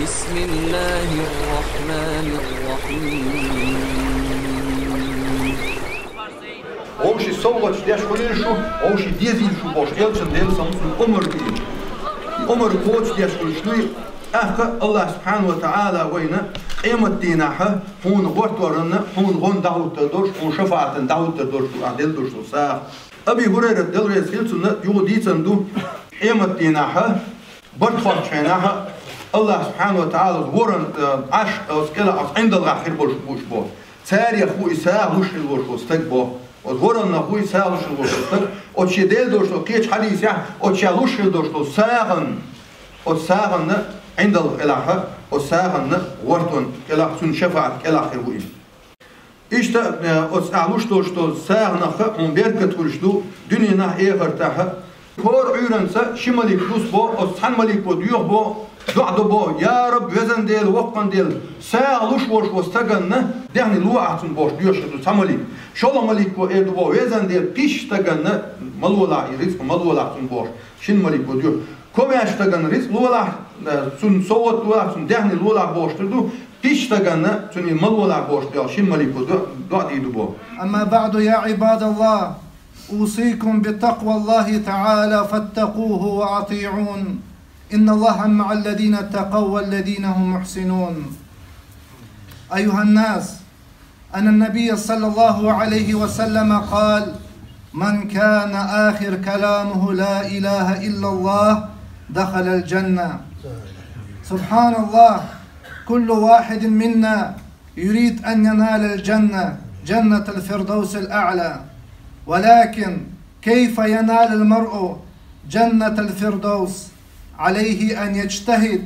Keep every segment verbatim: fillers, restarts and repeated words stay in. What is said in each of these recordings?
بسم الله الرحمن الرحيم. Вовши совгӀаташ деш хулийла шу, вовши дезийла шу бохуш, элчан Делан салам цунна омар бий. И омар кхочушдеш хулаш дуй, тӀаккха Аллах субхьанаху ва таӀала вайна къематдийнахьа хьуна гӀортор а, хьуна гӀон дӀахӀуттар долуш, хьуна шафаӀатан дӀахӀуттар долуш ду, ахь делла долуш долу сагӀа. Аби ХӀурайрат, Дела реза хила цунна, юха дийцина ду, къематдийнахьа барт хоттучу хенахь Аллах субхьанаху ва таӀала оцу ворхӀан, э, Ӏаш, оцу кӀелахь, оцу ӀиндалгӀахь хир болуш бу уьш бо. Царех ву и сагӀа луш хила волуш волу стаг бо. Оцу ворхӀаннах ву и сагӀа луш хила волуш волу стаг. Оцу шен Делан долуш долу кхечу хьадисехь, оцу ша луш хила долуш долу сагӀан, оцу сагӀанна ӀиндалгӀа кӀелахь, оцу сагӀанна гӀортон кӀелахь, цуьнан шафаӀат кӀелахь хир ву и. Иштта, э, оцу ахь луш долуш долу сагӀанах хьуна беркат хуьлуш ду дуьненахь, эхартахь. ХӀора Ӏуьйранца ши малик гуш бо, оцу цхьана малико доьху бо, доӀа до бо: «Я Рабби, везан Дела, воккхан Дела, сагӀа луш волуш волу стаганна даьхни лолахь цунна», — бохуш доьхуш ду цхьа малик. ШолгӀа малико эр ду бо: «Везан Дела, пиш стаганна ма лолахь, и рицкъ ма лолахь цунна», — бохуш, шина малико доьху. Комаьрша стаганна рицкъ лолахь, э, цунна совгӀат лолахь, цунна даьхни лолахь бохуш ду, пиш стаганна цунна ма лолахь бохуш доьху шина малико до-, доӀа дийр ду бо. أما بعد، يا عباد الله، أوصيكم بتقوى الله تعالى فاتقوه وأطيعون. إن الله مع الذين اتقوا والذين هم محسنون. أيها الناس، أن النبي صلى الله عليه وسلم قال: من كان آخر كلامه لا إله إلا الله دخل الجنة. سبحان الله، كل واحد منا يريد أن ينال الجنة، جنة الفردوس الأعلى، ولكن كيف ينال المرء جنة الفردوس؟ عليه أن يجتهد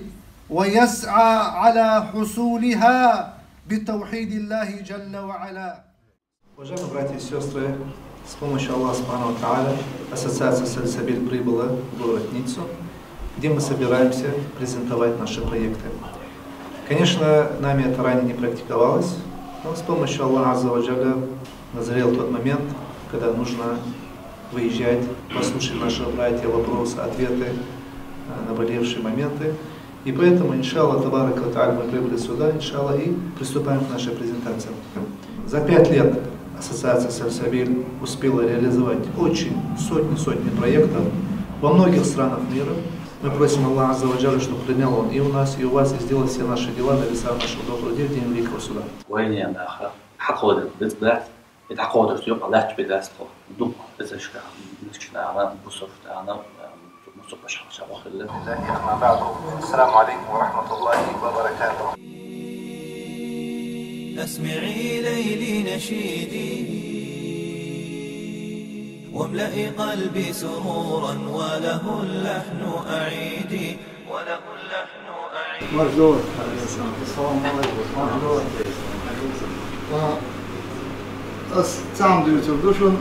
ويسعى على حصولها بتوحيد الله جل وعلا. Уважаемые братья и сестры, с помощью Аллаха Субхану ва Тааля, Ассоциация Сальсабиль прибыла в город Ниццу, где мы собираемся презентовать наши проекты. Конечно, нами это ранее не практиковалось, но с помощью Аллаха Азза ва Джалля назрел тот момент, когда нужно выезжать, послушать наших братьев, вопросы, ответы, э, наболевшие моменты. И поэтому, иншаллах, табарака ва тааля, мы прибыли сюда, иншаллах, и приступаем к нашей презентации. За пять лет Ассоциация Сальсабиль успела реализовать очень сотни-сотни проектов во многих странах мира. Мы просим Аллаха Азза ва Джалля, чтобы принял Он и у нас, и у вас, и сделал все наши дела на весах наших добрых дел в день великого суда. Вайна яха хьакхо дерг деза дац, и дӀакхо дерг юкъа лаьтташ бен дац тхо. Дукха эзаршка мискача нахана, бусалба нахана, мусалба башха хилла. السلام عليكم ورحمة الله وبركاته. أسمعي ليلي نشيدي، واملئي قلبي سرورا، وله اللحن أعيدي، وله اللحن أعيدي. Марш догӀийла. Салам алейкум. Марш догӀийла. А, ас цхьаъ дуьйцур ду шуна.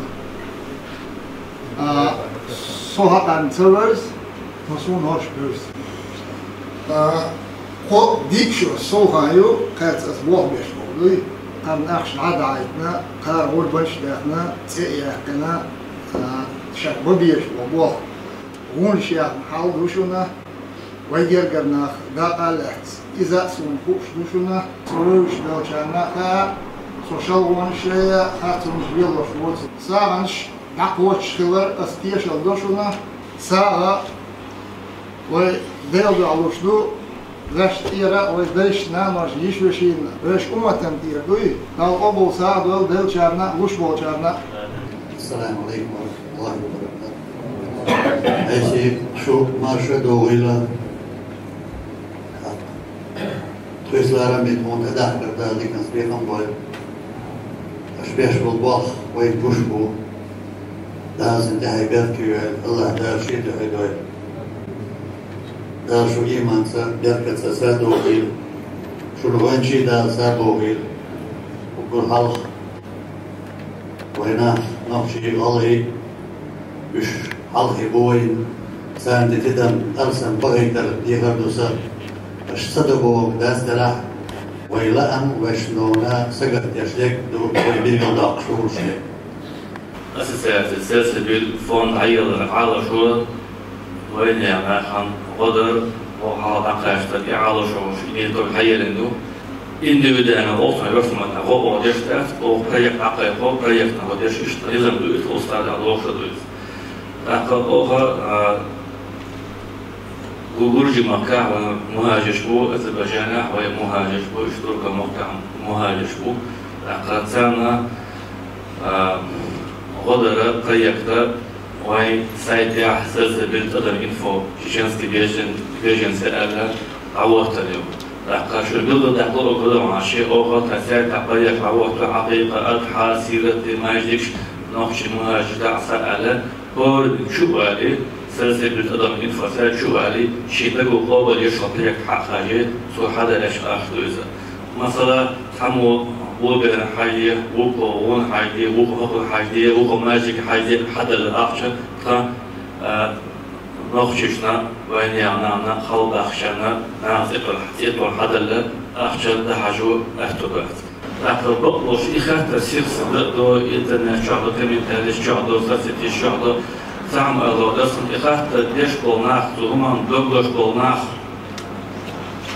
А, со хьакъан ца верза, но суна хӀорш буьрса. А, кхо дикачу совхан ю, кхаьрца ас болх беш болу дуй. Кхарна ахча дӀа а даийтина, кхара гӀурбанаш а даьхна, цӀе а яьккхина, а, шаьш ма безаш болу болх. ГӀуллаш яхна хьал ду шуна, вай гергара нах дакъа а лаьцна, иза а суна хууш ду шуна, со вевзаш долчарна а хаьа, со шалгӀонаш а яьа, харцонаш лелош воцург. СагӀанаш дӀакхочуш хилар ас тешалла до шуна, сагӀа вай Делан дуьхьа луш ду, ваьш тӀера а вай дайшна, наношна, йиш-вешина, вешан умматана тӀера дуй, Дала къобал сагӀа дойла деллачарна а, луш болчарна а. السلام عليكم ورحمة الله وبركاته. Айси шу марша догӀийла. Тхуьйсалара мит хӀун тӀедахкар Дала диканца бекхам бойла. Аша беш болу болх вайга гуш бу. Дала цуьнан тӀаьхье беркате йойла, Аллах Дала шен дуьхьа дойла. Дала шу ийманца, беркатца садохийла. Шуна гӀоьнчий Дала садохийла. Уггар хьалха вай нах, нохчий, гӀалгӀай, уьш хьалхе бу вайна, царна тӀе тидам, алсам бахийтар дехар ду сан. Аша ца до бохург дац делахь, вай лаам, вайшна нана сагатдеш дерг ду вай билгалдоккхуш хӀуманаш дерг. Ассоциация Сальсабиль фонд дӀаелларх Ӏалашо вайна яхна хан гӀо дар, Оха дӀакхаьчта, и Ӏалашо, и метод хьаеллина ду. Индивидуально оцу йосмана гӀо а деш дац, оха проект дӀакхайкхо, проектна гӀо деш, иштта низам ду, иштта устада лоша ду иза. ТӀаккха оха, а, гу-, Гуржи-махкахь вай мухӀажирш бу, Азербайджанахь вай мухӀажирш бу, иштта Туркан-махкахь мухӀажирш бу. ТӀаккха царна, а, гӀо дара проекта вайн сайтехь Сальсабиль тӀадам инфо, чеченские бежен-, беженцы аьлла, дӀахӀоттар ю. ТӀаккха шу билггал даккхал оха гуламаши, оха тхан сайтехь проект дӀахӀотто, Ӏакъикъа, адхьа, сират, маьждигаш, нохчий мухӀажирш дӀа а ца аьлла, хӀора чу а валий, Сальсабиль тӀадам инфо сайт чу а валий, шен дагахь къобал еш хӀокху проект хьакхажий, цо хьадаьллачух ахча ду иза. Масала, цхьаммо блогерна хьажий, вукхо вон хьажий, вукхо хӀокхунна хьажий, вукхо маьждиге хьажий, хьадаьлла ахча тхан, а, нохчашна, вайнехан нахана, хьалабаьхначарна, наха цӀе тӀе-, цӀе тӀе хьадаьлла ахча дӀахьажо аьтту бац. ТӀаккха бакъдолуш и хаттар сих-сиха дан а до, интернет чохь до, комментареш чохь до, соцсетеш чохь до, цхьа хӀума ала деза, и хаттар деш болу нах, цу хӀуманна дог лозуш болу нах,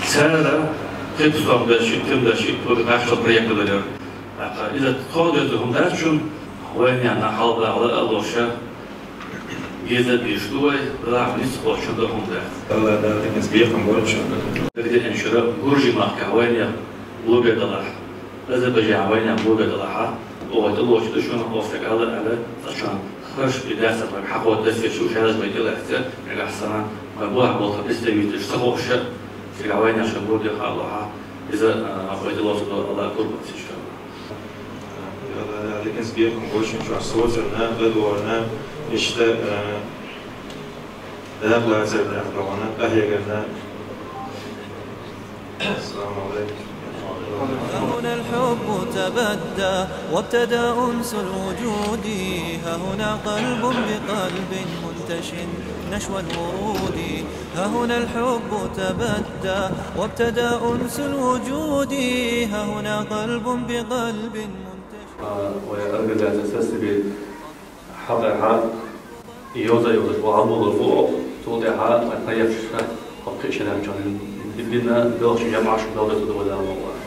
цара кхин а сов беш, шиъ тӀеман беш, шиъ пурба кхаччалц проект дан лерира. ТӀаккха иза тхо деза хӀума дац шуна, вайнехан нах хьалабаха а луш, беза а бийш ду вай, Дала нийса кхочуш дан хӀума дац. Дала, Дала динца бекхам бойла шуна. Дагадеанчура, Гуржи-махкахь вайнехан блогер далахь, Азербайджан вайнехан блогер далахь, оха тӀелоцуш ду шуна, оха стаг аьлла, аьлла, цкъачунна хӀорш бен дац, хьакхо дас шу шаьржа бен тӀелаьцна, нагахь санна, вайн бухахь болу представителаш ца хууш, цигахь вайнехан шайн блогер хьалахь, иза, а, вай тӀелоцур ду, Аллах кура бац, иншаллах. Дала диканца бекхам бойла шуна чохь соцарна, гӀадорна, иштта, а, дакъа лацарна, дакъа догӀана, къахьегарна. Ассаламу алейкум. ها هنا الحب تبدى وابتدى أنس الوجود. ها هنا قلب بقلب منتش نشوى الورود. ها هنا الحب تبدى وابتدى أنس الوجود. ها هنا قلب بقلب منتشي. Вай организация Сальсабиль хьакъехьа йоза-йозаш ву, Ӏамолор ву, цул тӀаьхьа вайн проекташка хӀокху кхин а шерачунна дина белхаш, ямаш белхаш ду вай Дала мукъалахь.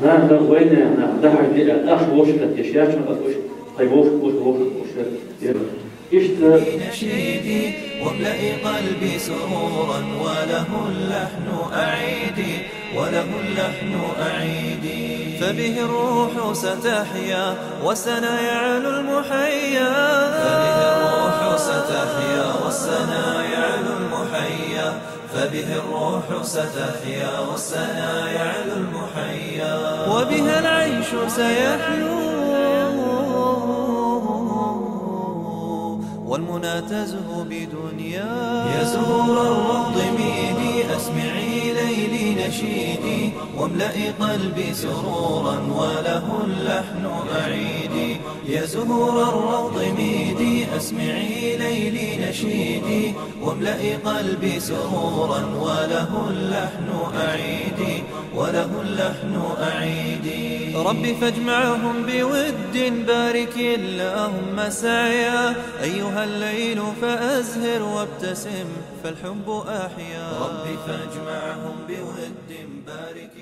Нахана вайнехан нах дахьаш диъа, ахча вовшахкхетта деш яц шуна, аса уьш тхайн вовшах, вовшах, вовшах, вовшах. Иштта. نشيدي واملئ قلبي سرورا وله اللحن أعيدي، وله اللحن أعيدي. فبه الروح ستحيا والسنا يعلو المحيا. فبه الروح ستحيا والسنا يعلو المحيا. فبه الروح ستحيا والسنا يعلو المحيا. وبها العيش سيحلو والمنى تزهو بدنيا. يا زهور الروض ميدي، أسمعي ليلي نشيدي، واملئي قلبي سرورا وله اللحن أعيدي. يا زهور الروض ميدي، أسمعي ليلي نشيدي، واملئي قلبي سرورا وله اللحن أعيدي، وله اللحن أعيدي. ربي فاجمعهم بود، بارك اللهم سعيا. أيها الليل فأزهر وابتسم، فالحب أحيا. ربي فاجمعهم بود، بارك